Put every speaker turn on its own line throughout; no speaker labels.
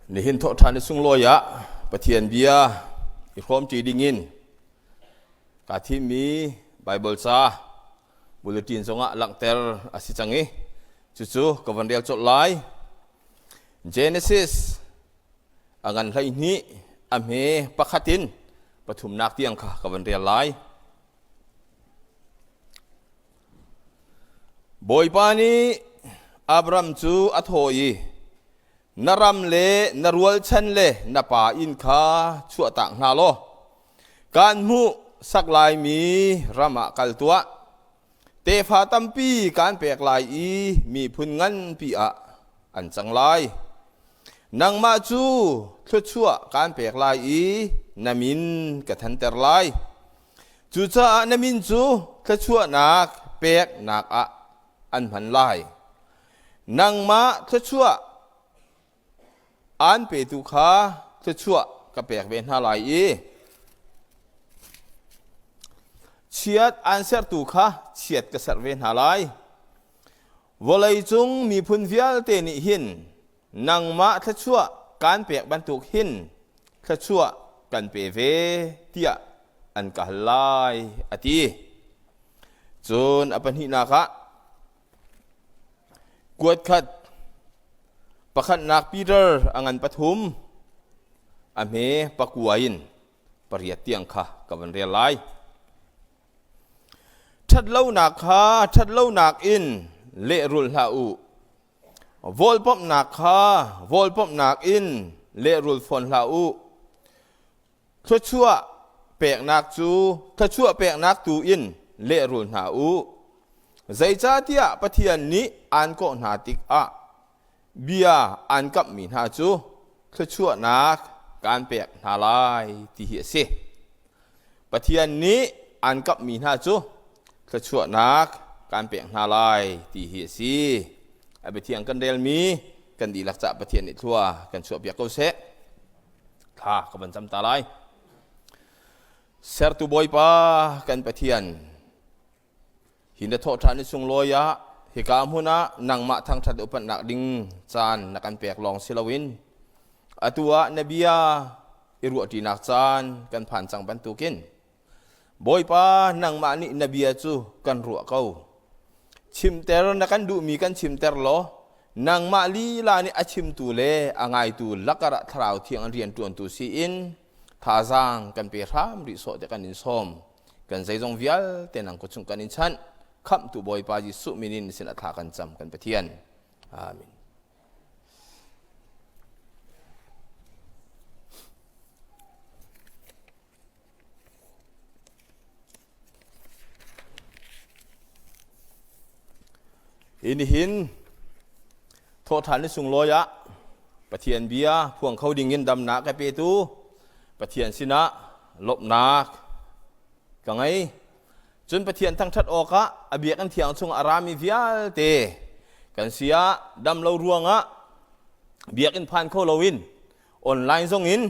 Nihin thawhṭhan i sunglawi ah Pathian bia i hrawmṭi dingin kaa thimmi Baibal ca bulletin zongah langhter a si cang i cucu ka van rel colh lai. Genesis a ngan 12 a hme pakhat in pathumnak tiang kha ka van rel lai. Bawipa nih Abram cu a thawh i, Na ram le na rualchan le na pa inn kha chuahtak hna law kaan hmuh sak laimi ram ah kal tuah. Tefa tampi kaan pek lai i miphun nganpi ah an cang lai. Nangmah cu thluachuah kaan pek lai i na min ka thanter lai. Cucaah na min cu thluachuahnak peknak ah an hman lai. Nangmah thluachuah aan petu kha thluachuah ka pek ve hna lai i chiat aan sertu kha chiat ka serh ve hna lai. Vawleicung miphun vialte nih hin nangmah thluachuah kaan pek bantuk hin thluachuah kan pe ve tiah an ka hal lai a ti. Cun a pahnihnak ah kuat khat pakhatnak Peter a ngan pathum a hme pakua in pariat tiang kha ka van rel lai. Ṭhatlonak kha ṭhatlonak in lehrulh hlah u. Vawlpawmhnak kha vawlpawmhnak in lehrul fawn hlah u. Thluachuah peknak cu thluachuah peknak tu in lehrul hna u. Zeicahtiah Pathian nih aan kawh hna tikah bia aan kamhmi hna cu thluachuahnak kaan pek hna lai ti hi a si. Pathian nih aan kamhmi hna cu thluachuahnak kaan pek hna lai ti hi a si. A biathiang kan relmi kan dihlak cah Pathian nih thlua kan chuahpiak ko seh. Thla ka van cam ta lai. Sertu Bawipa kan Pathian, hi na thawhṭhan i sunglawi ah hika hmun ah nangmah thangṭhat upatnak ding caan na kan pek lawng si loin atu ah na bia i ruahṭinak caan kan phan cang bantukin Bawipa nangmah nih na bia cu kan ruah ko. Chimter na kan duhmi kan chimter law nangmah lila nih a chimtu le a ngaitu lakar ah thlarau thiang an rianṭuantu si in thazaang kan pe hram rih sawh te kan in sawm. Kan zeizong vialte nang kut chung kan in chanh. Khamhtu Bawipa Jesuh min in sin a thla kan cam kan Pathian. Amen. Hi nihin thawhṭhan ni sunglawi ah Pathian bia phuang kho dingin damnak ka petu Pathian sinah lawmhnak ka ngei. Cun Pathian thangṭhat awkah a biakinn thiang chungah a rami vialte kan si ah dam lo ruangah biakinn phan kho loin online zongin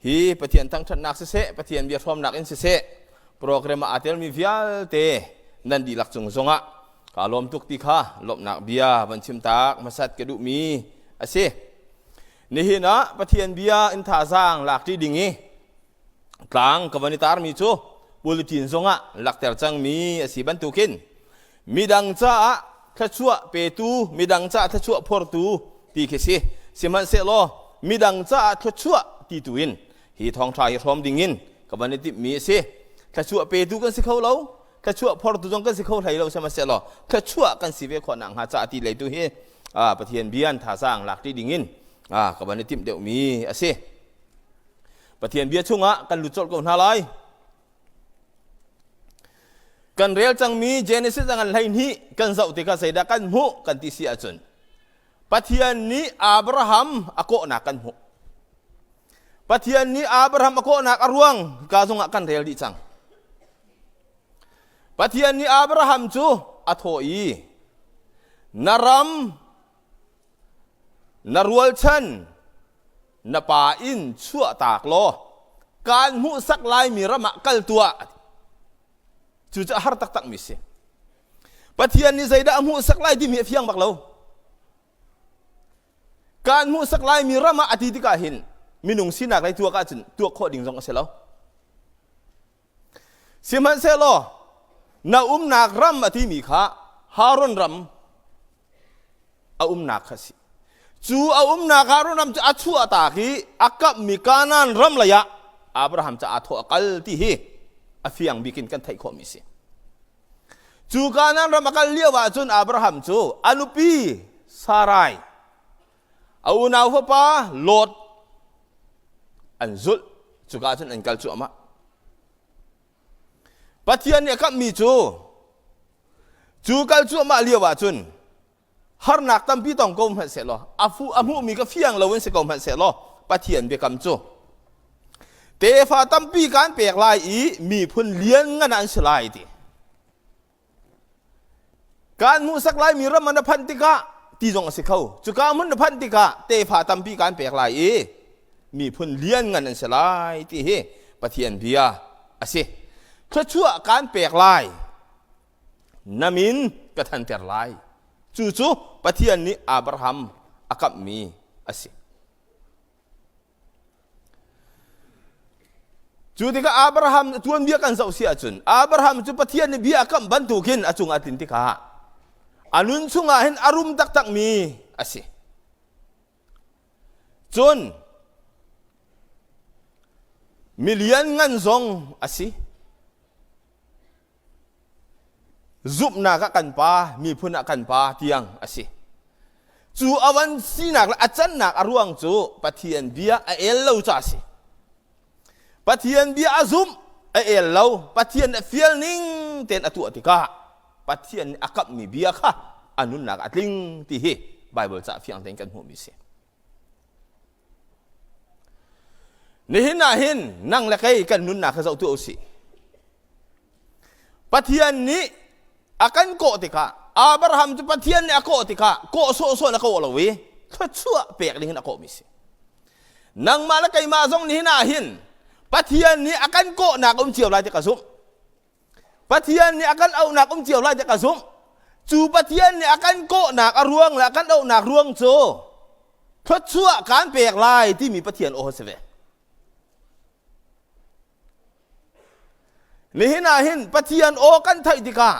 hi Pathian thangṭhatnak siseh Pathian bia hrawmnak in siseh program ah aa telmi vialte nan dihlak cung zongah kaa lawm tuk ti kha lawmhnak bia van chim tak hmasat ka duhmi a si. Nihin ah Pathian bia in thazaang lakṭi ding i tlang ka van i tarmi cu bulletin zongah lakter cangmi a si bantukin midang caah thluachuah petu midang caah thluachuah phortu ti khi si sihmanhsehlaw midang caah thluachuah ti tu in hi thawngṭha hi hrawm dingin ka van i timhmi a si thluachuah petu kan si kho lo thluachuah phortu zong kan si kho hlei lo sihmanhsehlaw thluachuah kan si ve khawh nakhnga caah ti lei tu hi Pathian bia thazaang lak ṭi dingin ka van i timh deuhmi a si Pathian bia chungah kan lut colh ko hna lai. Kan rel cangmi Genesis a ngan 12 kan zoh tikah zeidah kan hmuh kan ti si ahcun Pathian nih Abraham a kawhnak kan hmuh. Pathian nih Abraham a kawhnak a ruang ka zongah kan rel dih cang. Pathian nih Abraham cu a thawh i na ram na rualchan na pa in chuahtak law kaan hmuhsak laimi ram ah kal tuah cu cu a har taktak mi si Pathian nih zeidah a hmuhsak lai timi a fiang bak lo. Kaan hmuhsak laimi ram ah a ti tikah hin minung sinak lei tuak ahcun tuak khawh ding zong a si lo. Sihmanhsehlaw na umnak ram a timi kha Haron ram a umnak kha a si. Cu a umnak Haron ram cu a chuahtak i a kamhmi Kanaan ram lei ah Abraham cu aa thawh a kal ti hi a fiang bik in kan theih khawhmi a si. Cu Kanaan ram a kal lio ahcun Abraham cu a nupi Sarai a unau fapa Lot an zulh cuka cun an kal cuahmah. Pathian nih a kamhmi cu cu kal cuahmah lio ahcun harnak tampi tong ko hmanh sehlaw a fu a hmuhmi ka fiang lo in si ko hmanh sehlaw Pathian biakam cu tefa tampi kan pek lai i miphun lianngan an si lai ti Kaan hmuhsak laimi ram ah na phanh tikah ti zong a si kho. Cuka hmun na phanh tikah tefa tampi kaan pek lai i miphun lianngan an si lai ti hi Pathian bia a si. Thluachuah kaan pek lai. Na min ka thanter lai. Cucu Pathian nih Abraham a kamhmi a si. Cu tikah Abraham tuanbia kan zoh si ahcun Abraham cu Pathian nih bia a kamh bantukin a cungah a tlin tikah a nun chungah hin a rum taktakmi a si. Cun milian ngan zong a si. Zumhnak ah kan pa, miphun ah kan pa tiang a si. Cu a van sinak le a cannak a ruang cu Pathian bia a el lo ca a si. Pathian bia a zumh, a el lo, Pathian a fial ning tein a tuah tikah Pathian nih a kamhmi bia kha a nunnak a tling ti hi Baibal ca fiang tein kan hmuhmi a si. Nihin ah hin nang le kei kan nunnak kha zoh tuah usih. Pathian nih a kan kawh tikah Abraham cu Pathian nih a kawh tikah kawh sawhsawh in a kawh lo i thluachuah pek ding in a kawhmi si. Nangmah le keimah zong nihin ah hin Pathian nih a kan kawhnak um cio lai ti ka zumh. Pathian nih a kan auhnak um cio lai tiah ka zumh. Cu Pathian nih a kan kawhnak a ruang le a kan auhnak ruang cu thluachuah kaan pek lai timi Pathian aw a si ve. Nihin ah hin Pathian aw kan theih tikah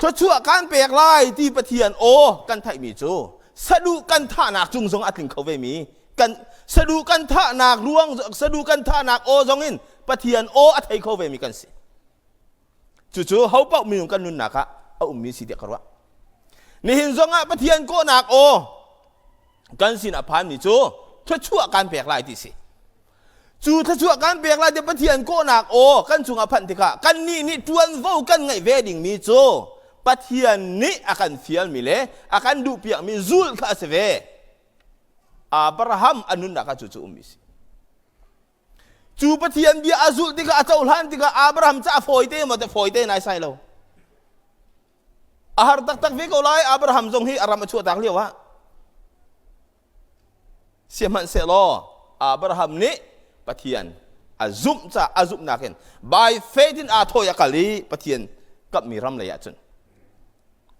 thluachuah kaan pek lai ti Pathian aw kan theihmi cu saduh kan thahnak cung zong a tling kho vemi kan saduh kan thahnak ruang saduh kan thahnak aw zong in Pathian aw a thei kho vemi kan si. Cucu ho paoh minung kan nunnak ah a ummi si tiah ka ruah. Nihin zong ah Pathian kawhnak aw kan sin a phanmi cu thluachuah kan pek lai ti si. Cu thluachuah kan pek lai ti Pathian kawhnak aw kan cungah phanh tikah kannih nih ṭuanvo kan ngeih ve dingmi cu Pathian nih a kan fialmi le a kan duhpiakmi zulh kha a si ve. Abraham a nunnak ah cucu ummi si. Cu Pathian bia a zulh tikah a cohlan tikah Abraham ca a fawite maw te fawite nai sai lo. A har taktak ve ko lai Abraham zong hi a ram a chuahtak lio ah. Sihmanhsehlaw Abraham nih Pathian a zumh ca a zumhnak in by faith in aa thawi a kal i Pathian kamhmi ram lei ah cun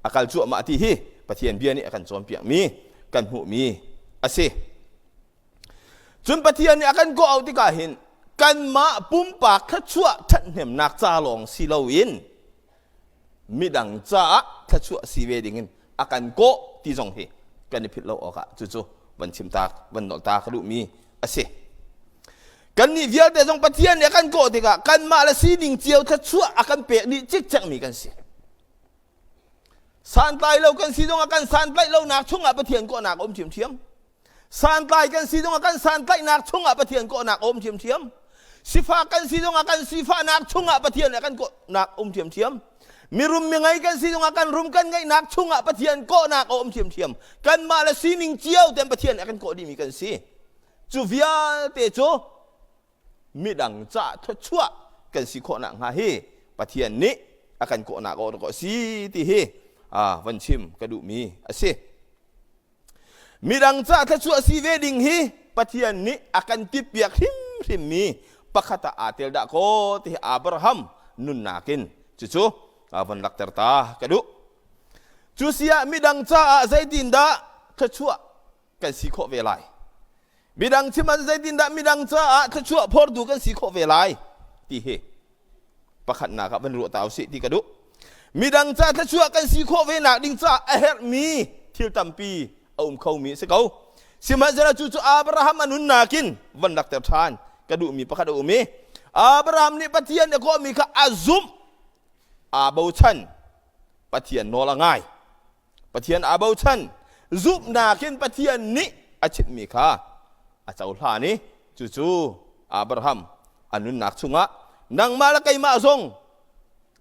a kal cuahmah ti hi Pathian bia nih a kan cawnpiakmi kan hmuhmi a si. Cun Pathian nih a kan kawh auh tikah hin kanmah pumpak thluachuah ṭhathnemnak ca lawng si loin midang caah thluachuah si ve dingin a kan kawh ti zong hi kan i philh lo awkah cucu van chim ta van nolh ta ka duhmi a si. Kannih vialte zong Pathian nih a kan kawh tikah kanmah le sining cio thluachuah a kan pek dih cikcekmi kan si. Santlai lo kan si zongah kan santlaih lonak chungah Pathian kawhnak a um ṭhiamṭhiam. Santlai kan si zongah kan santlaihnak chungah Pathian kawhnak a um ṭhiamṭhiam. Sifak kan si zongah kan sifahnak chungah Pathian nih a kan kawhnak a um ṭhiamṭhiam. Mirum mingei kan si zongah kan rum kan ngeihnak chungah Pathian kawhnak a um ṭhiamṭhiam. Kanmah le sining cio tein Pathian nih a kan kawh dihmi kan si. Cu vialte cu midang ca thluachuah kan si khawh nakhnga hi Pathian nih a kan kawhnak awk a si ti hi van chim ka duhmi a si. Midang ca thluachuah si ve ding hi Pathian nih a kan tippiak hrimhrimmi pakhat ah aa tel dah kaw ti hi Abraham nunnak in cucu van lakter ta ka duh. Cu si ah midang caah zeitindah thluachuah? kan si khawh ve lai? Midang chim an zeitindah midang caah thluachuah phortu kan si khawh ve lai ti hi pakhatnak ah van ruah ta usih ti ka duh. Midang ca thluachuah kan si khawh ve nak ding caah a herhmi thil tampi a um khomi a si ko. Sihmanhsehlaw cu cu Abraham a nunnak in van lakter ṭhan ka duhmi pakhat a um i Abraham nih Pathian a kawhmi kha a zumh, aa bochan, Pathian nawl a ngai. Pathian aa bochan, zumhnak in Pathian nih a chimhmi kha a cohlan i cucu Abraham a nunnak chungah nangmah le keimah zong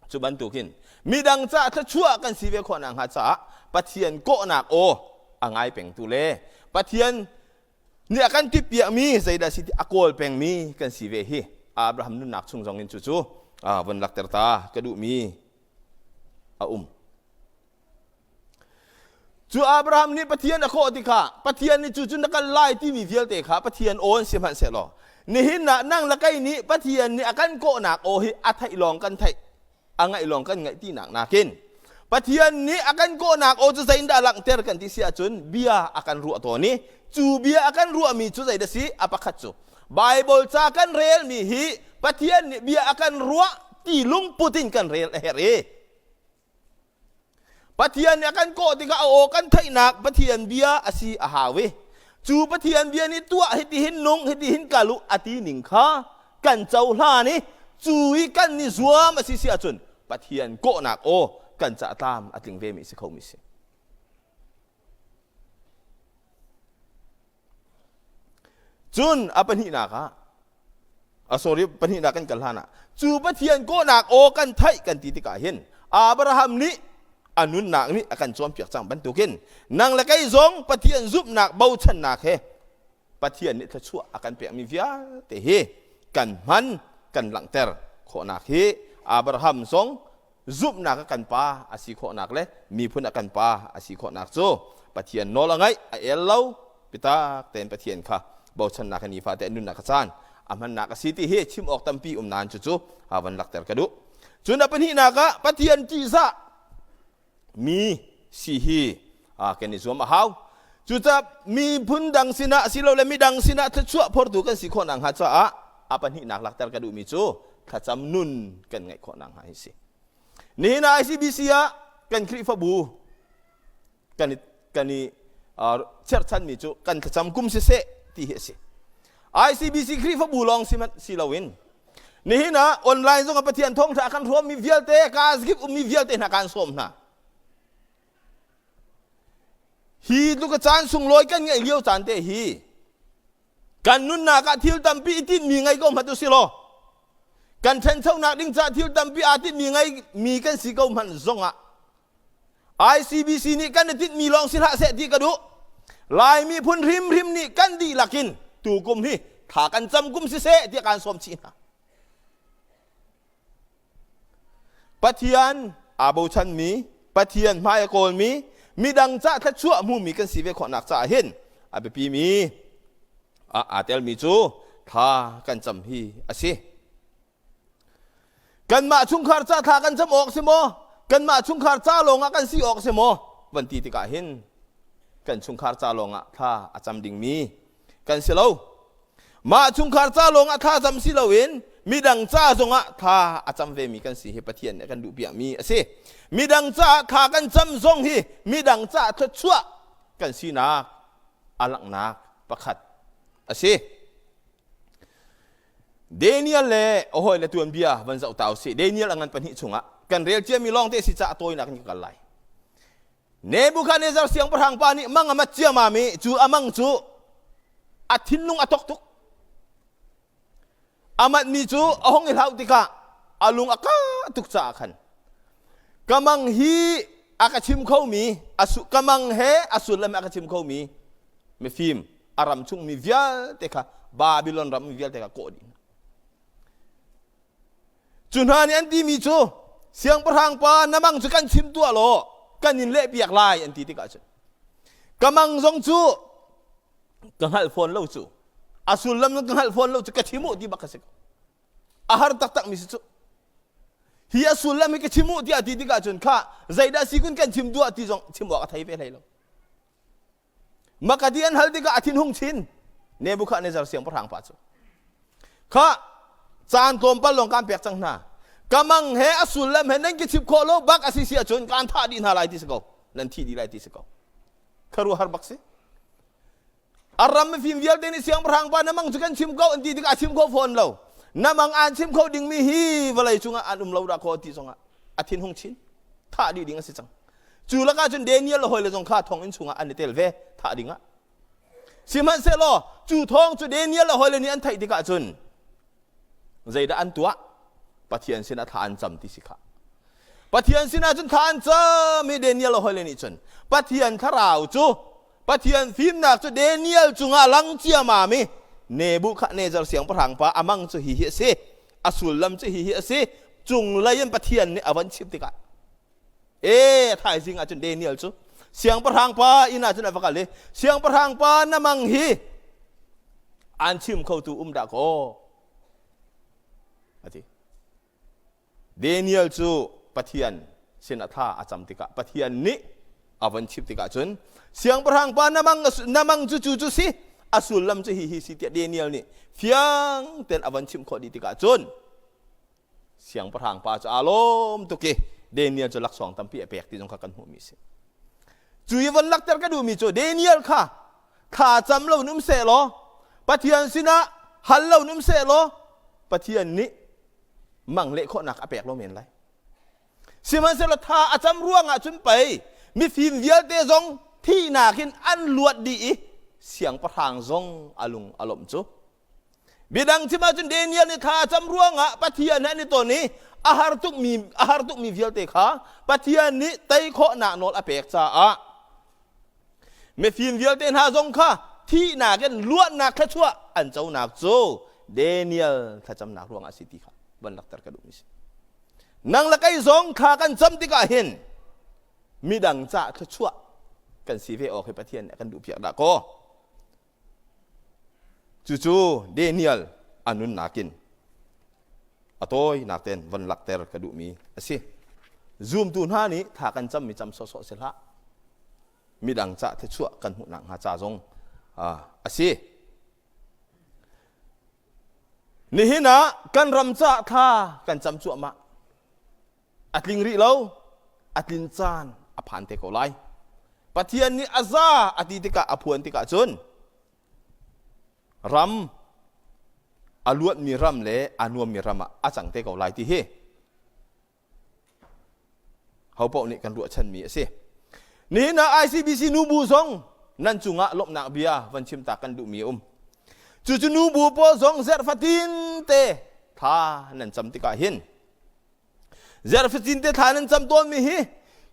cu bantukin midang caah thluachuah kan si ve khawh nakhnga caah Pathian kawhnak aw a ngai pengtu le Pathian nih a kan tippiakmi zeidah si ti a kawl pengmi kan si ve hi Abraham nunnak chung zong in cucu von lakter ta ka duhmi a um. Cu Abraham nih Pathian a khawh tikah Pathian nih cu cu na kal lai timi vialte kha Pathian aw an si hmanhsehlaw nihin ah nang le kei nih Pathian nih a kan kawhnak aw hi a theih lawng kan theih a ngaih lawng kan ngaih tinak nakin Pathian nih a kan kawhnak aw cu zeitindah langhter kan ti si ahcun bia a kan ruah tawn i cu bia a kan ruahmi cu zeidah si a pakhat cu Bible ca kan relmi hi Pathian nih bia a kan ruah ti lungput in kan rel a herh i Pathian nih a kan kawh tikah a aw kan theihnak Pathian bia a si a hau i cu Pathian bia nih tuah hitihin nung hitihin kal u a ti ning kha kan cohlan i cu i kan i zuam a si si ahcun Pathian kawhnak aw kan cah tlam a tling ve mi si kho mi si. Cun a pahnihnak ah a sorry pahnihnak kan kal hlan ah cu Pathian kawhnak aw kan theih kan ti tikah hin Abraham nih a nunnak nih a kan cawnpiak cang bantukin nang le kei zong Pathian zumhnak bochannak he Pathian nih thluachuah a kan pekmi vialte hi kan hman kan langhter khawhnak hi Abraham zong zumhnak a kan pa a si khawhnak le miphun a kan pa a si khawhnak cu Pathian nawl a ngaih a el lo bitak tein Pathian kha bochannak he nifate nunnak a caan a hmannak a si ti hi chim awk tampi um nain cucu ha van lakter ka duh. Cun a pahnihnak ah Pathian ṭihzah mi si hi kan i zuam a hau. Cucaah miphun dang sinah asilole midang sinah thluachuah phortu kan si khawh nakhnga caah a pahnihnak lakter ka duhmi cu thlacam nun kan ngeih khawh nakhnga hi si. Nihin ah ICBC ah kan Khrihfabu kan i kan i cherhchanmi cu kan thlacam kum siseh ti hi a si. ICBC Khrihfabu lawng si si loin nihin ah online zong ah Pathian thawngṭha kan hrawmmi vialte kaazkip ummi vialte hna kan sawm hna. Hi tluk a caan sunglawi kan ngeih lio caan te hi kan nunnak ah thil tampi i tinhmi ngei ko hmanh u si law kan ṭhanchonak ding caah thil tampi aa tinhmi ngei mi kan si ko hmanh zongah ICBC nih kan i tinhmi lawng si hlah seh ti ka duh. Lai miphun hrimhrim nih kan dihlak in tukum hi thla kan cam kum siseh tiah kaan sawm chih hna. Pathian aa bochanmi, Pathian hmai a kawlmi, midang cah thluachuah hmumi kan si ve khawhnak caah hin a biapimi aa telmi cu thla kan cam hi a si. Kanmah chungkhar ca thla kan cam awk si maw? Kanmah chungkhar ca lawngah kan si awk si maw? Van ti tikah hin kan chungkhar ca lawngah thla a cam dingmi kan si lo. Mah chungkhar ca lawngah thla cam si loin midang ca zongah thla a cam vemi kan si hi Pathian nih a kan duhpiakmi a si. Midang caah thla kan cam zong hi midang caah thluachuah kan sinak a langhnak pakhat a si. Daniel le a hawile tuanbia van zoh ta usih. Daniel a ngan pahnih chungah kan rel ciami lawng te si caah tawinak in ka kal lai. Nebuchadnezzar siangpahrang pa nih mang a mat ciamam i cu a mang cu a thinlung a tok tuk. A matmi cu a hong i hlauh tikah a lung a ka tuk caah khan ka mang hi a ka chim khomi ka mang he a sullam a ka chim khomi mifim a ram chungmi vialte kha Babylon ram mi vialte kha kawh dih hna. Cu hna nih an timi cu siangpahrang pa na mang cu kan chim tuah law kan in lehpiak lai an ti tikah cun ka mang zong cu ka hngalh fawn lo cu a sullam ka hngalh fawn lo cu ka chim u ti bak ka si ko a har taktak mi si cu hi a sullam hi ka chim u tiah ti tikah cun kha zeidah si kun kan chim duah ti zong chim awk a thei ve hlei lo. Makati an hal tikah a thinhung chin. Nebuchadnezzar siangpahrang pa cu. Kha caan tlawmpal lawng kaan pek cang hna. Ka mang he a sullam he nan ki chip khawh lo bak a si si ahcun kaan thah dih hna lai ti si ko. Nan thi dih lai ti si ko. Kharuahar bak si. A ram mifim vialte nih siangpahrang pa na mang cu kan chim ko an ti tikah a chim kho fawn lo. Na mang aan chim kho dingmi hi vawlei cungah an um lo dah kaw ti zongah a thinhung chin. Thah dih ding a si cang. Cu lakah cun Daniel le hawile zong kha thonginn chungah an i tel ve thah dingah. Sihmanhsehlaw cu thawng cu Daniel le hawile nih an theih tikah cun zeidah an tuah? Pathian sinah thla an cam ti si kha. Pathian sinah cun thla an cam i Daniel le hawile nih cun Pathian thlarau cu Pathian fimnak cu Daniel cungah lang ciamam i Nebuchadnezzar siangpahrang pa a mang cu hi hi a si a sullam cu hi hi a si cunglei in Pathian nih a van chimh tikah E thaizing ah cun Daniel cu siangpahrang pa inn ah cun a va kal i siangpahrang pa na mang hi an chim khotu um dah kaw a ti. Daniel cu Pathian sin a thla a cam tikah Pathian nih a von chimh tikah cun siangpahrang pa na mang na mang cu cu cu si a sullam cu hi hi si tiah Daniel nih fiang tein a von chimh khawh dih tikah cun Siangpahrang pa cu aa lawm tuk i Daniel cu laksawng tampi a pek ti zong kha kan hmuhmi a si. Cu i von lakter ka duhmi cu Daniel kha thla cam lo in um seh law Pathian sinah hal lo in um seh law Pathian nih mang leh khawhnak a pek lo men lai. Sihmanhsehlaw tha a cam ruangah cun pei mifim vialte zong thihnak in an luat dih i siangpahrang zong a lung a lawmh cu. Midang chim ahcun Daniel nih thla a cam ruangah Pathian he an i ton i a har tukmi a har tukmi vialte kha Pathian nih tei khawhnak nawl a pek caah mifim vialte hna zong kha thihnak in luatnak thluachuah an conak cu Daniel thlacamnak ruangah a si ti kha van lakter ka duhmi si. Nang le kei zong thla kan cam tikah hin midang cah thluachuah kan si ve awk hi Pathian nih a kan duhpiak dah kaw. Cucu Daniel a nunnak in a tawinak tein von lakter ka duhmi a si. Zumtu hna nih thla kan cammi cam sawhsawh si hlah. Midang cah thluachuah kan hmuhnak hnga ca zong a si. Nihin ah kan ram cah thla kan cam cuahmah. A tling rih lo, a tlin caan a phan te ko lai. Pathian nih a za a ti tikah a phuan tikah cun ram a luatmi ram le a nuammi ram ah a cang te ko lai ti hi hopaoh nih kan ruahchanmi a si. Nihin ah ICBC nubu zong nan cungah lawmhnak bia van chim ta kan duhmi a um. Cucu nubu pawl zong zarh fatin te tha nan cam tikah hin Zerhfatin te thla nan cam tawnmi hi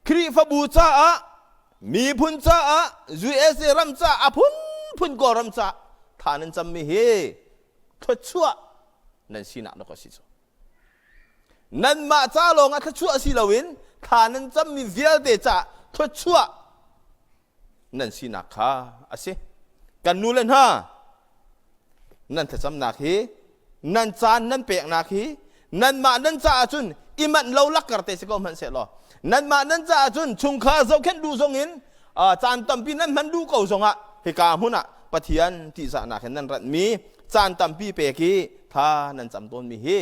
Khrihfabu caah, miphun caah, USA ram caah, a phunphun Kawlram caah thla nan cammi hi thluachuah nan sinak dawk a si cu. Nanmah ca lawng ah thluachuah si loin thla nan cammi vialte caah thluachuah nan sinak kha a si. Kan nu le hna, nan thlacamnak hi, nan caan nan peknak hi, nanmah nan caah cun i manh lo lakkar te si ko hmanh seh law, nanmah nan caah cun chungkhar zohkhenh duh zong in caan tampi nan hman duh ko zongah hika hmun ah Pathian tihzahnak in nan ratmi caan tampi pek i tha nan cam tawnmi hi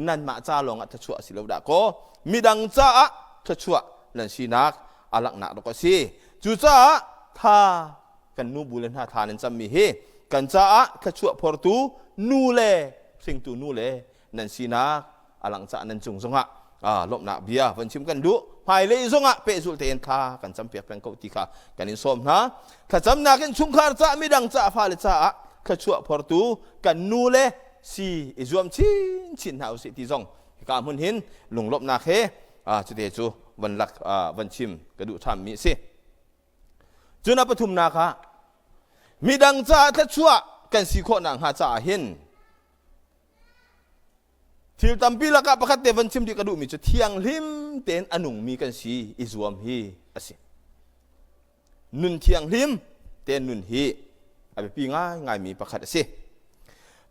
nanmah ca lawngah thluachuah a si lo dah kaw midang caah thluachuah nan sinak a langhnak dawk a si. Cucaah tha kan nu bu le hna tha nan cammi hi kan caah thluachuah phortu nu le hringtu nu le nan sinak a lang caah nan cung zongah lawmhnak bia van chim kan duh. Hmailei zongah pehzulh tein thla kan campiak peng ko ti kha kan in sawm hna. Thlacamnak in chungkhar caah midang caah fale caah thluachuah phortu kan nu le si i zuam chinchin hna usih ti zong hika hmun hin lunglawmhnak he cute cu van lak van chim ka duh ṭhammi a si. Cun a pathumnak ah midang caah thluachuah kan si khawh nakhnga caah hin thil tampi lakah pakhat te van chim dih ka duhmi cu thianghlim tein a nungmi kan si i zuam hi a si. Nun thianghlim tein nun hi a biapi ngaingaimi pakhat a si.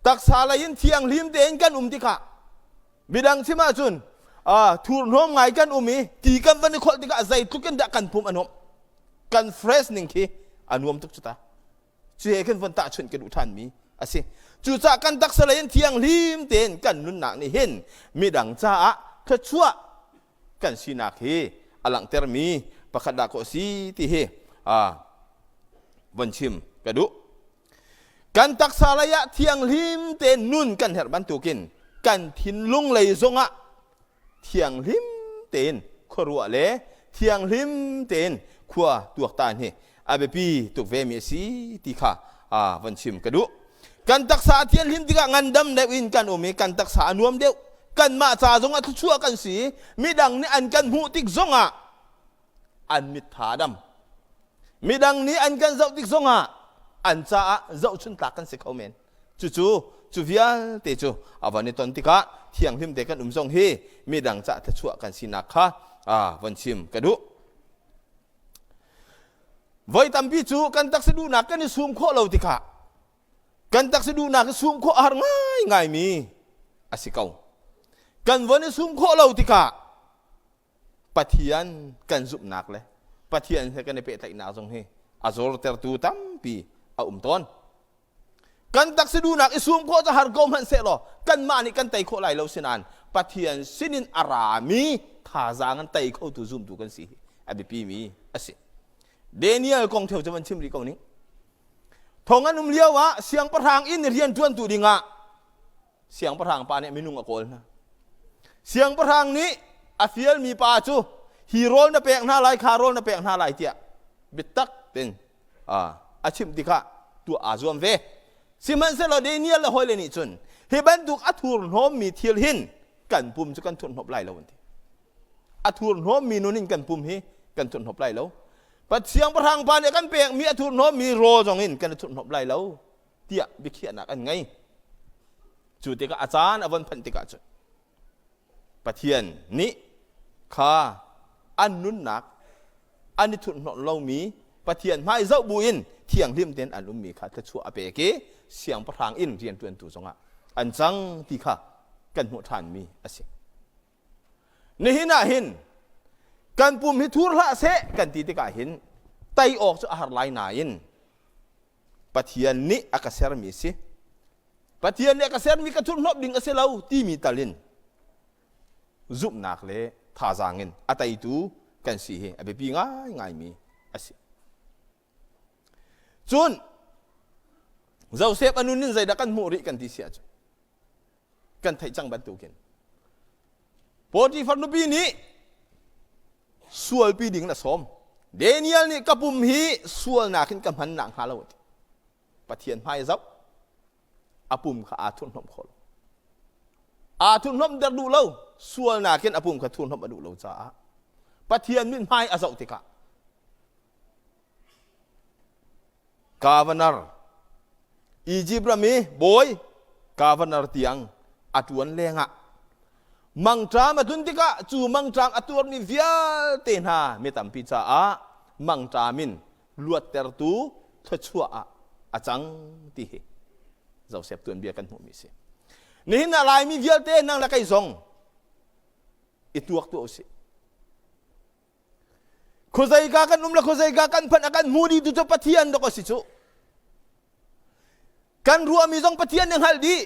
Taksa lei in thianghlim tein kan um tikah Midang chim ahcun thurhnawm ngai kan um i ti kan van i kholh tikah zeitluk in dah kan pum a nuamh. Kan fresh ning khi a nuam tuk cu ta. Cu he khin von tahchunh ka duh ṭhanmi a si. Cucaah kan taksa lei in thianghlim tein kan nunnak nih hin midang caah thluachuah kan sinak hi a langhtermi pakhat dah kaw si ti hi von chim ka duh. Kan taksa lei ah thianghlim tein nun kan herh bantukin kan thinlung lei zongah thianghlim tein khuaruah le thianghlim tein khua tuaktan hi a biapi tuk ve mi a si ti kha von chim ka duh. Kan taksa a thianhlim tikah ngandam deuh in kan um i kan taksa a nuam deuh. Kanmah ca zongah thluachuah kan si. Midang nih an kan hmuh tik zongah an mit tha a dam. Midang nih an kan zoh tik zongah an caah zohchun tlak kan si kho men. Cucu cu vialte cu a van i ton tikah thianghlim te kan um zong hi midang cah thluachuah kan sinak kha von chim ka duh. Voi tampi cu kan taksa duhnak kan i sum khawh lo tikah kan taksa duhnak i sum khawh a har ngaingaimi a si ko. Kan von i sum khawh lo tikah Pathian kan zumhnak le Pathian he kan i pehtlaihnak zong hi a zortertu tampi a um tawn. Kan taksa duhnak i sum khawh cu har ko hmanh sehlaw kanmah nih kan tei khawh lai lo sinain Pathian sinin a rami thazaang an tei khotu zumtu kan si hi a biapimi a si. Daniel kong theo cu van chim rih ko ning. Thong an um lio ah siangpahrang inn i rianṭuantu dingah siangpahrang pa nih minung a kawl hna. Siangpahrang nih a fialmi pa cu hi rawl na pek hna lai, kha rawl na pek hna lai tiah biatak tein a chimh tikah tuah aa zuam ve. Sihmanhsehlaw Daniel le hawile nih cun hi bantuk a thurhnawmmi thil hin kan pum cu kan thurhnawmh lai lo an ti. A thurhnawmmi nun in kan pum hi kan thurhnawmh lai lo. Siangpahrang pa nih kan pekmi a thurhnawmmi rawl zong in kan i thurhnawmh lai lo tiah biakhiahnak an ngei. Cu tikah a caan a von phanh tikah cun Pathian nih kha an nunnak an i thurhhnawmh lomi Pathian hmai zoh buin thianghlim tein an ummi kha thluachuah a pek i siangpahrang in rianṭuantu zongah an cang ti kha kan hmuh ṭhanmi a si. Nihin ah hin kan pum hi thur hlah seh kan ti tikah hin tei awk cu a har lai nain Pathian nih a ka sermi a si. Pathian nih a ka sermi ka thurhnawmh ding a si lo timi tal in zumhnak le thazaang in a teitu kan si hi a biapi ngaingaimi a si. Cun Joseph a nun in zeidah kan hmuh rih kan ti si ahcun kan theih cang bantukin Potifar nupi nih sualpi ding in a sawm. Daniel nih ka pum hi sualnak in ka hman nak hnga lo ti. Pathian hmai zoh a pum kha aa thurhhnawmh khawh lo. Aa thurhhnawmh der duh lo sualnak in a pum kha thurhhnawmh a duh lo caah Pathian mit hmai a zoh tikah Governor Egypt ram i bawi governor tiang a ṭuan lengah mangṭam a tlun tikah cu mangṭam a tuarmi vialte hna mi tampi caah mangṭam in luattertu thluachuah ah a cang ti hi Joseph tuanbia kan hmuhmi a si. Nihin ah Laimi vialte nang le kei zong i tuak tuah usih. Khuazeika kan um le khuazeika kan phanh a kan hmu dih tu cu Pathian dok a si cu. Kan ruahmi zong Pathian nih hngalh dih.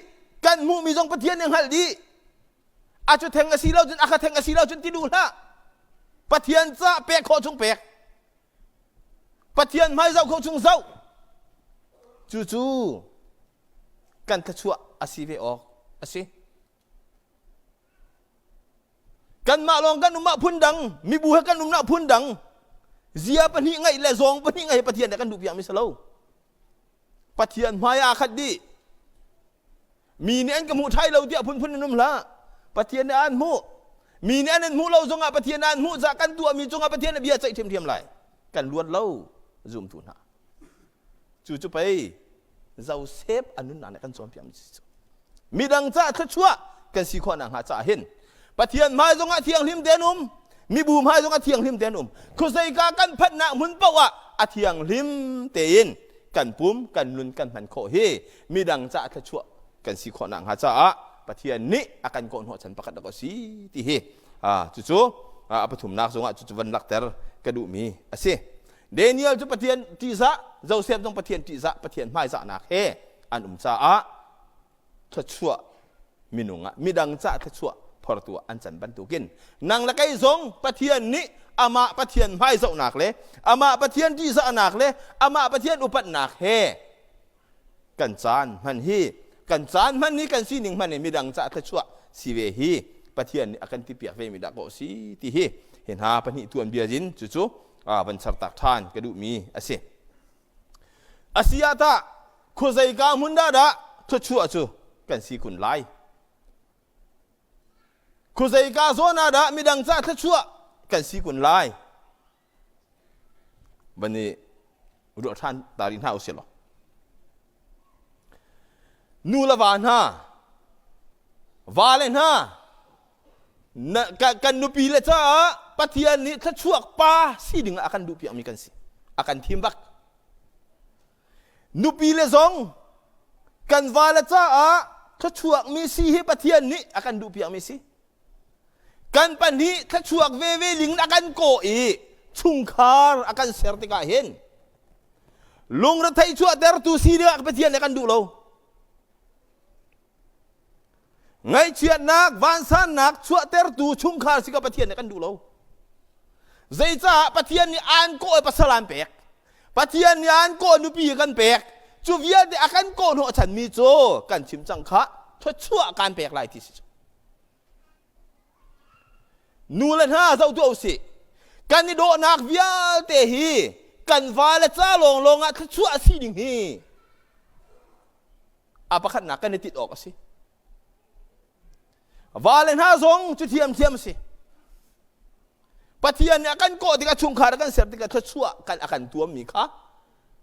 Kan hmuhmi zong Pathian nih hngalh dih. A cu theng a si lo cun a kha theng a si lo cun ti duh hlah. Pathian ca pek khawh chung pek. Pathian hmai zoh khawh chung zoh. Cucu kan thluachuah a si ve awk a si. Kanmah lawng kan um ah phundang, mibu he kan um ah phundang. Zia pahnih ngeih le zawng pahnih ngeih Pathian nih kan duh piakmi si lo. Pathian hmai ah khat dih. Mi nih an ka hmuh thai lo tiah phunphun in um hlah. Pathian nih an hmuh. Mi nih an in hmuh lo zongah Pathian an hmuh caah kan tuahmi cungah Pathian nih bia ceih ṭhiamṭhiam lai. Kan luat lo zumtu hna. Cu cu pei Joseph a nunnak nih kan cawnpiakmi si cu. Midang caah thluachuah kan si khawh nakhnga caah hin Pathian hmai zongah thianghlim tein um, mibu hmai zongah thianghlim tein um. Khuazeika kan phanhnak hmun paoh ah a thianghlim tein kan pum, kan nun kan hman khawh hi midang caah thluachuah kan si khawh nakhnga caah Pathian nih a kan kawhhnawh chan pakhat dak a si ti hi cucu a pathumnak zongah cucu van lakter ka duhmi a si. Daniel cu Pathian ṭihzah, Joseph zong Pathian ṭihzah, Pathian hmaizahnak he an um caah thluachuah minung ah midang cah thluachuah phortu ah an can bantukin nang le kei zong Pathian nih amah Pathian hmaizohnak le amah Pathian ṭihzahnak le amah Pathian upatnak he kan caan hman hi kan caan hman hi kan sining hman hi midang cah thluachuah si ve hi Pathian nih a kan tipiak ve mi dah kaw si ti hi hi hna pahnih tuan bia in cucu van chartak ṭhan ka duhmi a si. Asi ah tah khuazeika hmun dah dah thluachuah cu kan si kun lai? Khuazeika zawn ah dah midang cah thluachuah kan si kun lai? Van i ruah ṭhan ta rih hna usih law. Nu le va hna, va le hna, na, kan nupi le caah Pathian nih thluachuak pa si ding ah a kan duhpiakmi kan si. A kan thim bak. Nupi le zong kan va le caah thluachuakmi si hi Pathian nih a kan duhpiakmi si. Kan pahnih thluachuak veve ling a kan kawh i chungkhar a kan ser tikah hin lungrethei chuahtertu si dingah Pathian nih a kan duh lo. Ngaihchiatnak, vansannak chuahtertu chungkhar si ka Pathian nih kan duh lo. Zeicah Pathian nih aan kawh i pasal aan pek. Pathian nih aan kawh nupi kan pek. Cu vialte a kan kawh hnawh chanmi cu kan chim cang kha thluachuah kan pek lai ti si cu. Nu le hna zoh tuah usih. Kan i dawhnak vialte hi kan va le ca lawnglawng ah thluachuah si ding hi a pakhatnak kan i tit awk a si. Vale hna zong cu thiamthiam a si. Pathian nih a kan kawh tikah chungkhar a kan ser tikah thluachuah kan a kan tuammi kha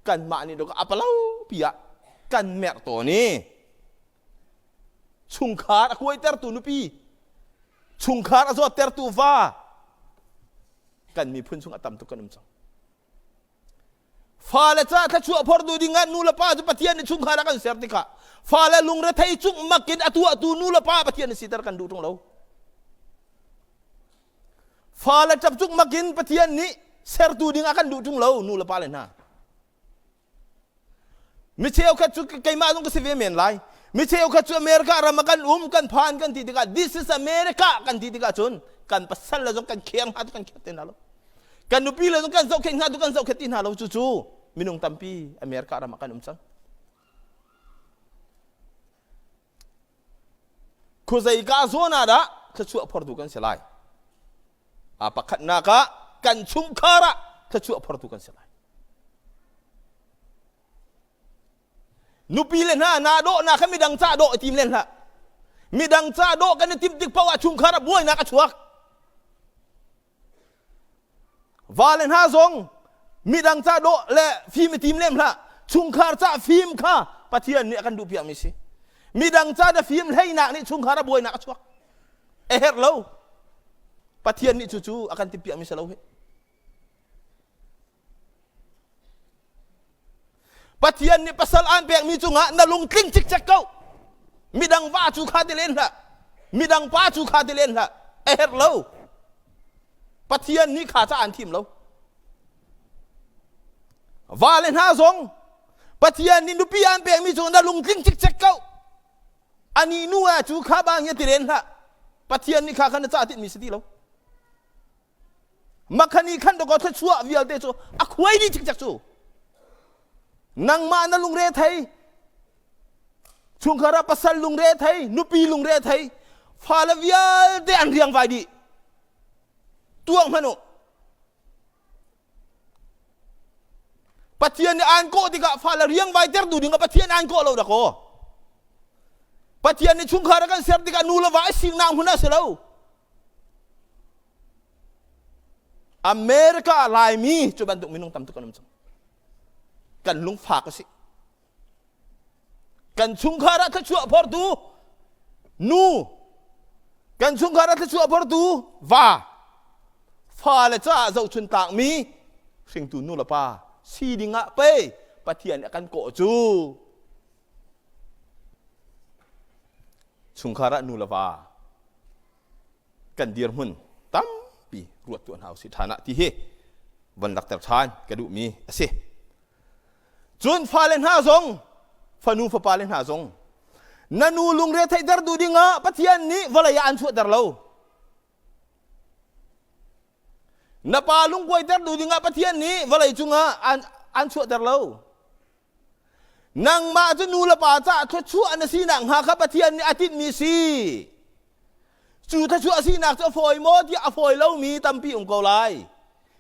kanmah nih a palo pi ah kan merh tawn i chungkhar a kuaitertu nupi chungkhar a zawttertu va kan miphun chung a tam tuk kan um cang. Fale ca thluachuah phortu dingah nu le pa cu Pathian nih chungkhar a kan ser tikah fale lungrethei cungmak in a tuahtu nu le pa Pathian nih siter kan duh ṭung lo. Fale ṭap cungmak in Pathian nih sertu ding a kan duh ṭung lo nu le pa le hna. Mi cheukhat cu keimah zong ka si ve men lai. Mi cheukhat cu America ram ah kan um kan phan kan ti tikah this is America kan ti tikah cun kan pasal le zong kan kheng hna tu kan khet te hna lo. Kan nupi le zong kan zohkhenh hna tu kan zohkhenh ti hna lo cucu minung tampi America ram ah kan um cang. Khuazeika zawn ah dah thluachuah phortu kan si lai? A pakhatnak ah kan chungkhar ah thluachuah phortu kan si lai. Nupi le hna naa dawhnak kha midang ca dawh i tim len hlah. Midang ca dawh kan i timh tik paoh ah chungkhar ah buainak a chuak. Vale hna zong midang ca dawh le fim i tim lem hlah. Chungkhar ca fim kha Pathian nih a kan duhpiakmi si. Midang ca na fim hleinak nih chungkhar a buainak a chuak. A herh lo. Pathian nih cucu a kan timpiakmi si lo hi. Pathian nih pasal aan pekmi cungah na lungtling cikcek ko. Midang va cu kha ti len hlah. Midang pa cu kha ti len hlah. A herh lo. Pathian nih kha ca aan thim lo. Va le hna zong Pathian nih nupi aan pekmi cungah na lungtling cikcek ko. Ani nu ah cu kha bang hi ti len hlah. Pathian nih kha kha na ca tinhmi si ti lo. Makhani khan dawkaw thluachuah vialte cu a khuai dih cikcek cu. Nangmah na lungre thei, chungkhar ah pasal lungre thei, nupi lungre thei, fale vialte an riangvai dih. Tuak hmanh u. Pathian nih aan kawh tikah fale riangvai ter tu ding ah Pathian aan kawh lo dakaw. Pathian nih chungkhar a kan ser tikah nu le va i siknak hmun ah si lo. America Laimi cu bantuk minung tam tuk kan um cang. Kan lungfak a si. Kan chungkhar ah thluachuah phortu nu, kan chungkhar ah thluachuah phortu va, fale caah zohchun tlakmi hringtu nu le pa si ding ah pei Pathian nih a kan kawh cu. Chungkhar ah nu le va kan dirhmun tampi ruat tuah hna usih ṭhan ah ti hi. Von lakter ṭhan ka duhmi a si. Cun fale hna zong, fanu fapale hna zong, na nu lungre theihter duh dingah Pathian nih vawlei ah an chuahter lo. Na pa lungkuaiter duh dingah Pathian nih vawlei cungah an, an chuahter lo. Nangmah cu nu le pa caah thluachuah na sinak hnga kha Pathian nih a tinhmi si. Cu thluachuah sinak cu a fawi maw tiah a fawi lomi tampi um ko lai.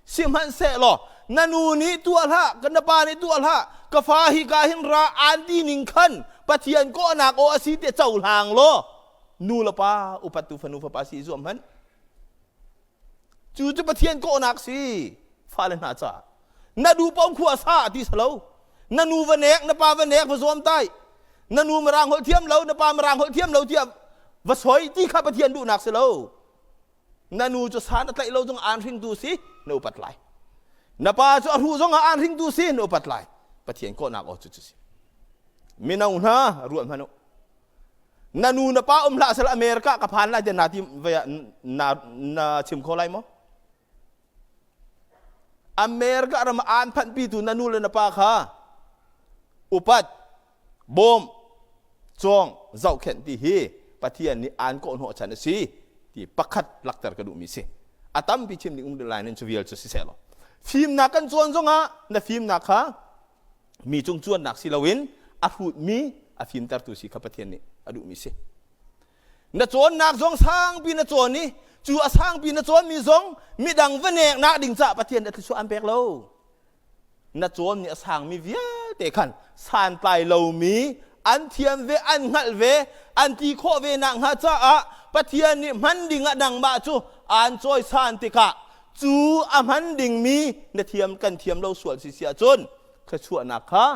Sihmanhsehlaw na nu nih tuah hlah, na pa nih tuah hlah, ka fa hi ka hin ra aan ti ning khan Pathian kawhnak aw a si tiah cohlang law nu le pa upattu fanu fapa si zuam hmanh. Cu cu Pathian kawhnak si fale hna caah. Na duh paoh khua sa ti si lo. Na nu va nek, na pa va nek, va zuam tai. Na nu mirang holh thiam lo, na pa mirang holh thiam lo tiah va soi ti kha Pathian duhnak si lo. Na nu cu san a tlaih lo zong aan hringtu si, na upat lai. Na pa cu a hruh zong ah aan hringtu si, na upat lai. Pathian kawhnak aw cu cu si. Mino hna ruat hmanh u. Na nu na pa um hlah sel America ka phan lai tiah na ti na na chim kho lai maw? America ram aan phanhpitu na nu le na pa kha upat, bawm, cawng, zohkhenh ti hi Pathian nih aan kawhhnawh chan a si ti pakhat lakter ka duhmi si. A tampi chim ding um lai nan cu vial cu si seh law. Fimnak kan cawn zongah na fimnak kha mi cung cuannak si loin a hrutmi a fimtertu si kha Pathian nih a duhmi si. Na cawnnak zong sangpi na cawn i cu a sangpi na cawnmi zong midang va neknak ding caah Pathian nih a thluachuah an pek lo. Na cawnmi a sangmi vialte khan santlai lomi an thiam ve, an hngalh ve, an ti khawh ve nakhnga caah Pathian nih hman dingah nangmah cu aan cawisan tikah cu a hman dingmi na thiam kan thiam lo sual si si ahcun thluachuahnak kha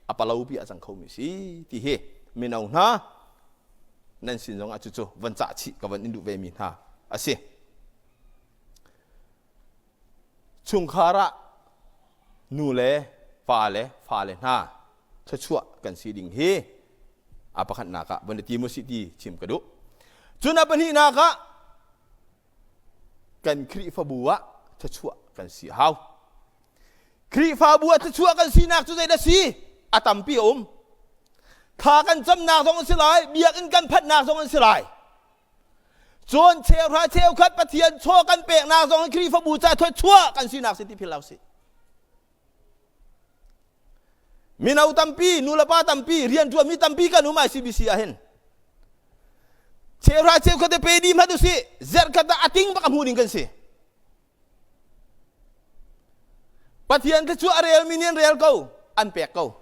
a palo pi a cang khomi si ti hi mino hna nan sin zongah cucu van cah chih ka van in duh ve mi hna a si. Chungkhar ah nu le pa le fale hna thluachuah kan si ding hi a pakhatnak ah van i tim usih ti chim ka duh. Cun a pahnihnak ah kan Khrihfabu ah thluachuah kan si a hau. Khrihfabu ah thluachuah kan sinak cu zeidah si? A tampi a um. Thla kan camnak zong an si lai, biakinn kan phanhnak zong an si lai. Cun cheuhra cheukhat Pathian chaw kan peknak zong in Khrihfabu ca thluachuah kan sinak si ti philh lo si. Mino tampi, nulepa tampi, rianṭuanmi tampi kan um ICBC ah hin. Cheuhra cheukhat te pe dih hmanh usih, zerhkhat ah a ting bak a hmu ding kan si. Pathian cu a relmi nih an rel ko, an pek ko.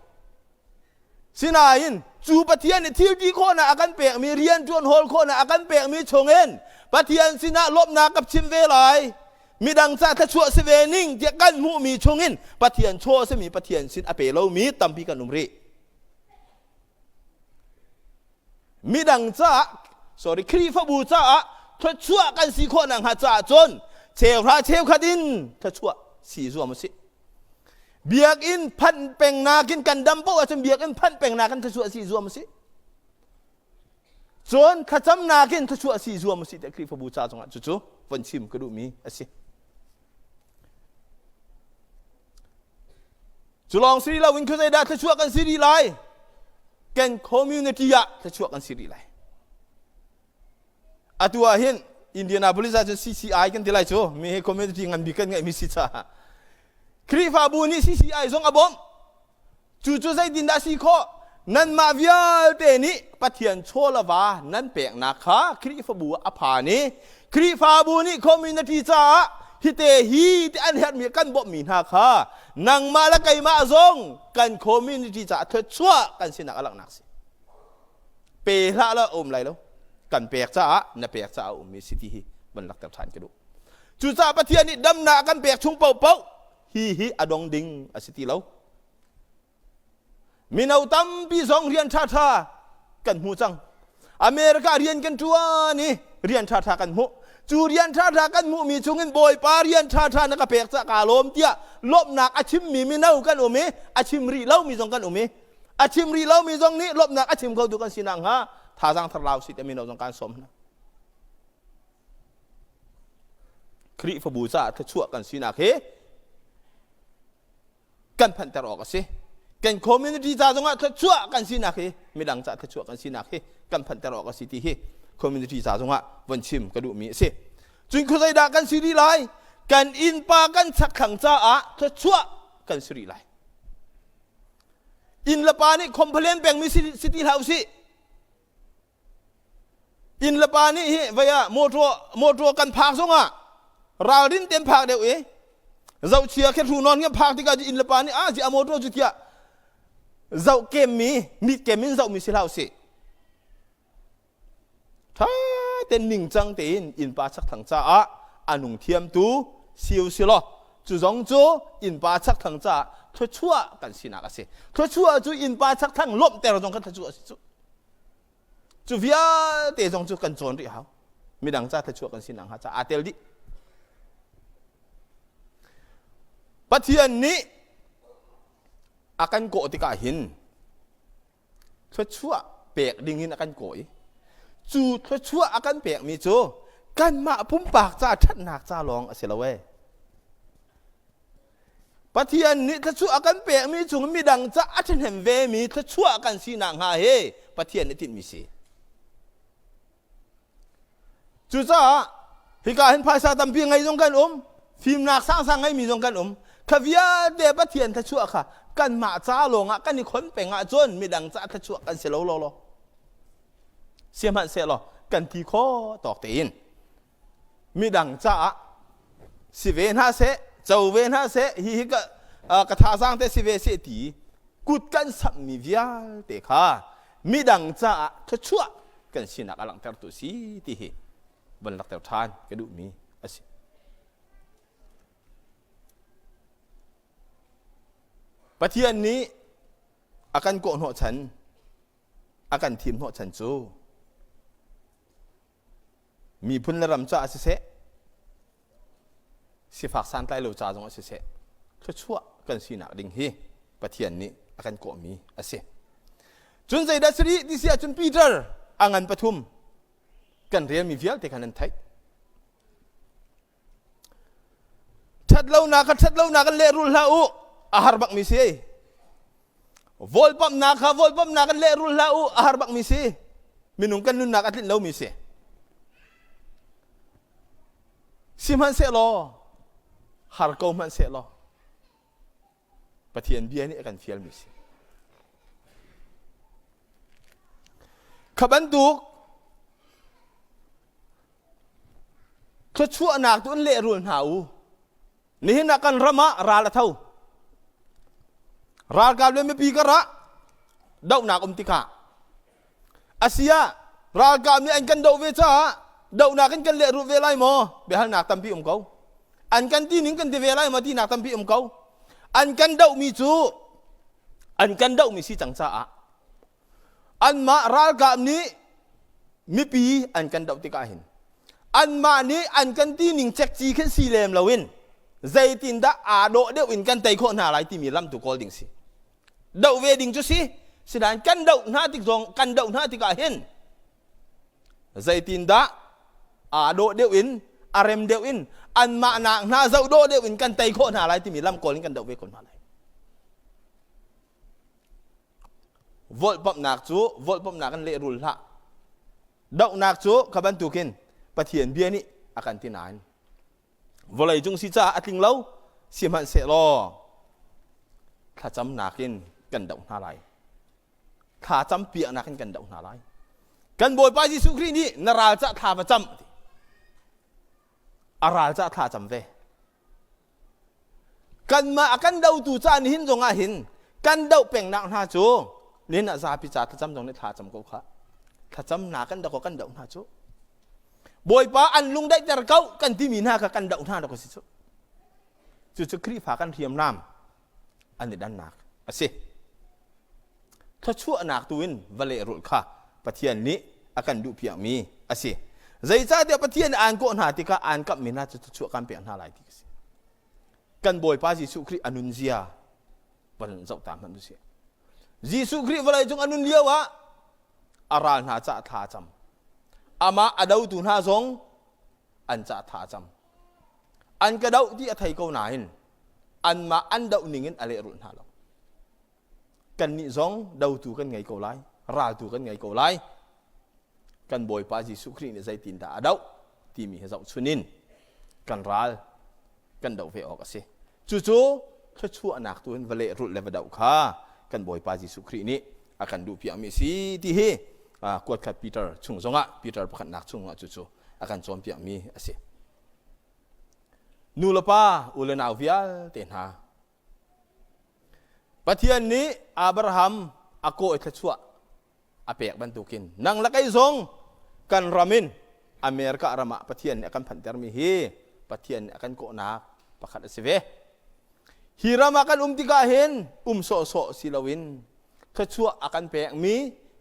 Sinain cu Pathian nih thil ti khawhnak a kan pekmi, rianṭuan hawl khawhnak a kan pekmi chungin Pathian sinah lawmhnak ka chim ve lai. Midang ca thluachuah si ve ning tiah kan hmuhmi chungin Pathian chaw a simi Pathian sin a pe lomi tampi kan um rih. Midang caah, sorry, Khrihfabu caah thluachuah kan si khawh nakhnga caah cun cheuhra cheukhat in thluachuah si zuam usih. Biakinn phanh peng nakin kan dam paoh ahcun biakinn phanh peng nakin thluachuah si zuam usih. Cun thlacamnak in thluachuah si zuam usih tiah Khrihfabu ca zongah cucu von chim ka duhmi a si. Cu lawng si loin khuazeidah thluachuah kan si rih lai? Kan community ah thluachuah kan si rih lai. Atu ah hin Indianapolis ah cun CCI kan ti lai cu mi hi community ngan bik kan ngeihmi si caah Khrihfabu nih CCI zong a bawmh. Cucu zeitindah si khawh? Nanmah vialte nih Pathian chaw le va nan peknak kha Khrihfabu ah a phan i Khrihfabu nih community caah hite hi ti an herhmi kan bawmhmi hna kha nangmah le keimah zong kan community caah thluachuah kan sinak a langhnak si. Pe hlah la um lai lo. Kan pek caah na pek caah a ummi si ti hi van lakter ṭhan ka duh. Cucaah Pathian nih damnak a kan pek chung paohpaoh hi hi a dong ding a si ti lo. Mino tampi zong rian ṭhaṭha kan hmu cang. America rian kan ṭuan i rian ṭhaṭha kan hmuh. Cu rian ṭhaṭha kan hmuhmi chungin Bawipa rian ṭhaṭha na ka pek caah kaa lawm tiah lawmhnak a chimmi mino kan um i a chim rih lomi zong kan um i a chim rih lomi zong nih lawmhnak a chim khotu kan si nakhnga thazaang thar lau si te mino zong kaan sawm hna. Khrihfabu caah thluachuah kan sinak hi kan phanhter awk a si. Kan community ca zongah thluachuah kan sinak hi midang ca thluachuah kan sinak hi kan phanhter awk a si ti hi community ca zongah von chim ka duhmi a si. Cun khuazei dah kan si rih lai? Kan innpa kan chakthlang caah thluachuah kan si rih lai. Inn le pa nih complain pengmi si, si ti hlah usih. Inn le pa nih hi vei ah motor motor kan phak zongah ralrin ten phak deuh i zohchia khe hru non kan phak tikah inn le pa nih ah a motor cu tiah zoh kem mi mit kem in zoh mi si hlah usih. Tha ten ningcang tein innpa chakthlang caah a nung thiamtu si u si law cu zong cu innpa chakthlang caah thluachuah kan sinak a si. Thluachuah cu innpa chakthlang lawmhter zong kan thluachuah a si cu. Cu vialte zong cu kan cawn rih hau. Midang ca thluachuah kan sinak hnga caah aa tel dih. Pathian nih a kan kawh tikah hin thluachuah pek dingin a kan kawh i cu thluachuah a kan pekmi cu kanmah pumpak ca ṭhatnak ca lawng a si lo ee. Pathian nih thluachuah a kan pekmi chung midang ca a ṭhahnem vemi thluachuah kan sinak hnga hi Pathian nih tinhmi si. Cucaah hika hin phaisa tampi ngei zong kan um, fimnak sangsang ngeimi zong kan um. Kha vialte Pathian thluachuah kha kanmah ca lawngah kan i khon peng ahcun midang ca thluachuah kan si lo lo lo. Sihmanhsehlaw kan ti kho tawk tein midang caah si ve hna seh, co ve hna seh, hihi ka, ka thazaang te si ve seh ti kut kan samhmi vialte kha midang caah thluachuah kan sinak a langhtertu si ti hi van lakter ṭhan ka duhmi a si. Pathian nih a kan kawh hnawhchan, a kan thim hnawhchan cu miphun le ram caah siseh, sifak santlai lo ca zongah siseh thluachuah kan sinak ding hi Pathian nih a kan kawhmi a si. Cun zeidah si rih ti si ahcun Peter a ngan pathum kan relmi vialte khan an theih. Ṭhatlonak kha ṭhatlonak in lehrul hlah u a har bakmi si. Vawlpamhnak kha vawlpamhnak in lehrul hlah u a har bakmi si. Minung kan nunnak a tlinh lomi si. Sihmanhsehlaw har ko hmanhsehlaw Pathian bia nih a kan fialmi si. Kha bantuk thluachuahnak tu in lehrul hna u. Nihin ah kan ram ah ral a tho. Ralkap le mipi karah dohnak um tikah Asia ralkap nih an kan doh ve caah dohnak in kan lehrulh ve lai maw? Biahalnak tampi um ko. An kan ti ning kan ti ve lai maw tinak tampi um ko. An kan dohmi cu an kan dohmi si cang caah anmah ralkap nih mipi an kan doh tikah hin anmah nih an kan ti ning cekci khin si lem loin zeitindah aa dawh deuh in kan tei khawh hna lai timi lam tu kawl ding si. Doh ve ding cu si sinain kan doh hna tik zong kan doh hna tikah hin zeitindah aa dawh deuh in a rem deuh in anmah nak hna zoh dawh deuh in kan tei khawh hna lai timi lam kawl in kan doh ve ko hna lai. Volhpamhnak cu volhpamhnak in lehrul hlah. Dohnak cu kha bantukin Pathian bia nih a kan ti nain Vawlei cung si caah a tling lo, sihmanhsehlaw thlacamnak in kan doh hna lai. Thlacam piaknak in kan doh hna lai. Kan Bawipa Jesuh Khrih nih na ral cah thla va cam ti. A ral cah thla cam ve. Kanmah a kan dotu ca nihin zong ah hin kan doh pengnak hna cu nihin ah zapi ca thlacam zong nih thla cam ko kha. Thlacamnak kan doh ko kan doh hna cu. Bawipa an lung daihter ko kan timi hna kha kan doh hna dok a si cu. Cucu Khrihfa kan hriamnam an i dannak a si. Thluachuahnak tu in va lehrulh kha Pathian nih a kan duhpiakmi a si. Zeicahtiah Pathian nih aan kawh hna tikah aan kamhmi hna cu thluachuah kan pek hna lai ti a si. Kan Bawipa Jesuh Khrih a nunzia van zoh ta hmanh usih. Jesuh Khrih vawlei cung a nun lio ah a ral hna cah thla a cam. Amah a dotu hna zong an cah thla a cam. An ka doh ti a thei ko nain anmah an doh ning in a lehrulh hna lo. Kannih zong dotu kan ngei ko lai, raltu kan ngei ko lai. Kan Bawipa Jesuh Khrih nih zeitindah a doh timi hi zohchun in kan ral kan doh ve awk a si. Cucu thluachuahnak tu in va lehrulh le va doh kha kan Bawipa Jesuh Khrih nih a kan duhpiakmi a si ti hi kuatkhat Peter chung zongah Peter pakhatnak chungah cucu a kan cawnpiakmi a si. Nu le pa, u le nau vialte hna, Pathian nih Abraham a kawh i thluachuah a pek bantukin nang le kei zong kan ram in America ram ah Pathian nih a kan phanhtermi hi Pathian nih a kan kawhnak pakhat a si ve. Hi ram ah kan um tikah hin um sawhsawh si loin thluachuah a kan pekmi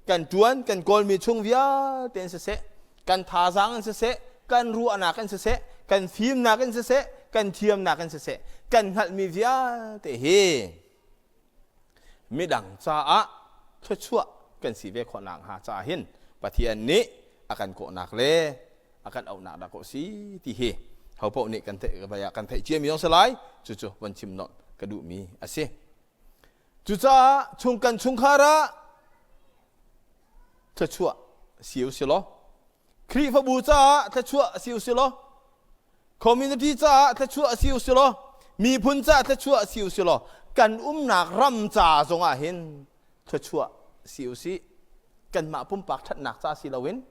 kan ṭuan kan kawlmi chung vialte in siseh, kan thazaang in siseh, kan ruahnak in siseh, kan fimnak in siseh, kan thiamnak in siseh, kan hngalhmi vialte hi midang caah thluachuah kan si ve khawh nakhnga caah hin Pathian nih a kan kawhnak le a kan auhnak dah kaw si ti hi hopaoh nih kan theih kan theih ciami zong si lai. Cucu von chim nolh ka duhmi a si. Cucaah chung kan chungkhar ah thluachuah si u si law, Khrihfabu caah thluachuah si u si law, community caah thluachuah si u si law, miphun caah thluachuah si u si law, kan umnak ram ca zongah hin thluachuah si u sih. Kanmah pumpak ṭhatnak ca si loin,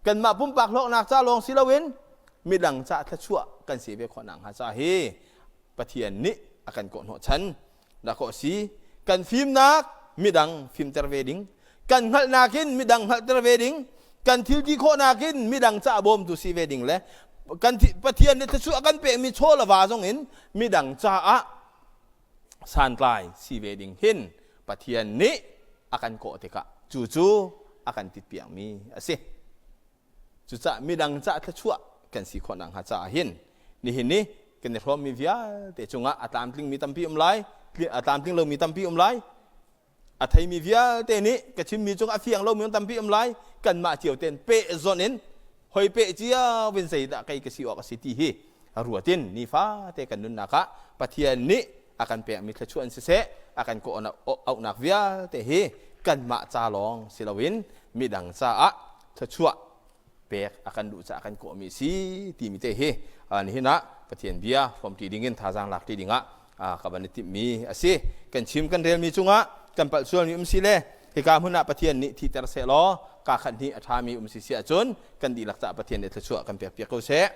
kanmah pumpak hlawknak ca lawng si loin, midang caah thluachuah kan si ve khawh nakhnga ca hi Pathian nih a kan kawhhnawh chan dah si. Kan fimnak midang fimter ve ding, kan hngalhnak in midang hngalhter ve ding, kan thil ti khawhnak in midang caah bawmtu si ve ding le kan Pathian nih thluachuah kan pekmi chaw le va zong in midang caah santlai si ve ding hin Pathian nih a kan kawh tikah cu cu a kan titpiakmi a si. Cucaah midang cah thluachuah kan si khawh nakhnga caah hin nihin ni kan i hrawmmi vialte cungah a tlamtlingmi tampi um lai, a tlamtling lomi tampi um lai. A theimi vialte nih ka chimmi cungah a fiang lomi tampi um lai. Kanmah cio tein pehzonh in hoi peh cio in zeidah kei ka si awk a si ti hi ruat in nifate kan nunnak ah Pathian nih a kan pekmi thluachuah in siseh, a kan kawh auhnak vialte hi kanmah ca lawng si loin midang caah thluachuah pek a kan duh caah kan kawhmi si timi te hi nihin ah Pathian bia hrawmṭi dingin thazaang lakṭi dingah ka van i timhmi a si. Kan chim kan relmi cungah kan palh sualmi um si le hika hmun ah Pathian nih thiter seh law kaa khat hnih a ṭhami um si si ahcun kan dihlak caah Pathian nih thluachuah kan pek piak ko seh.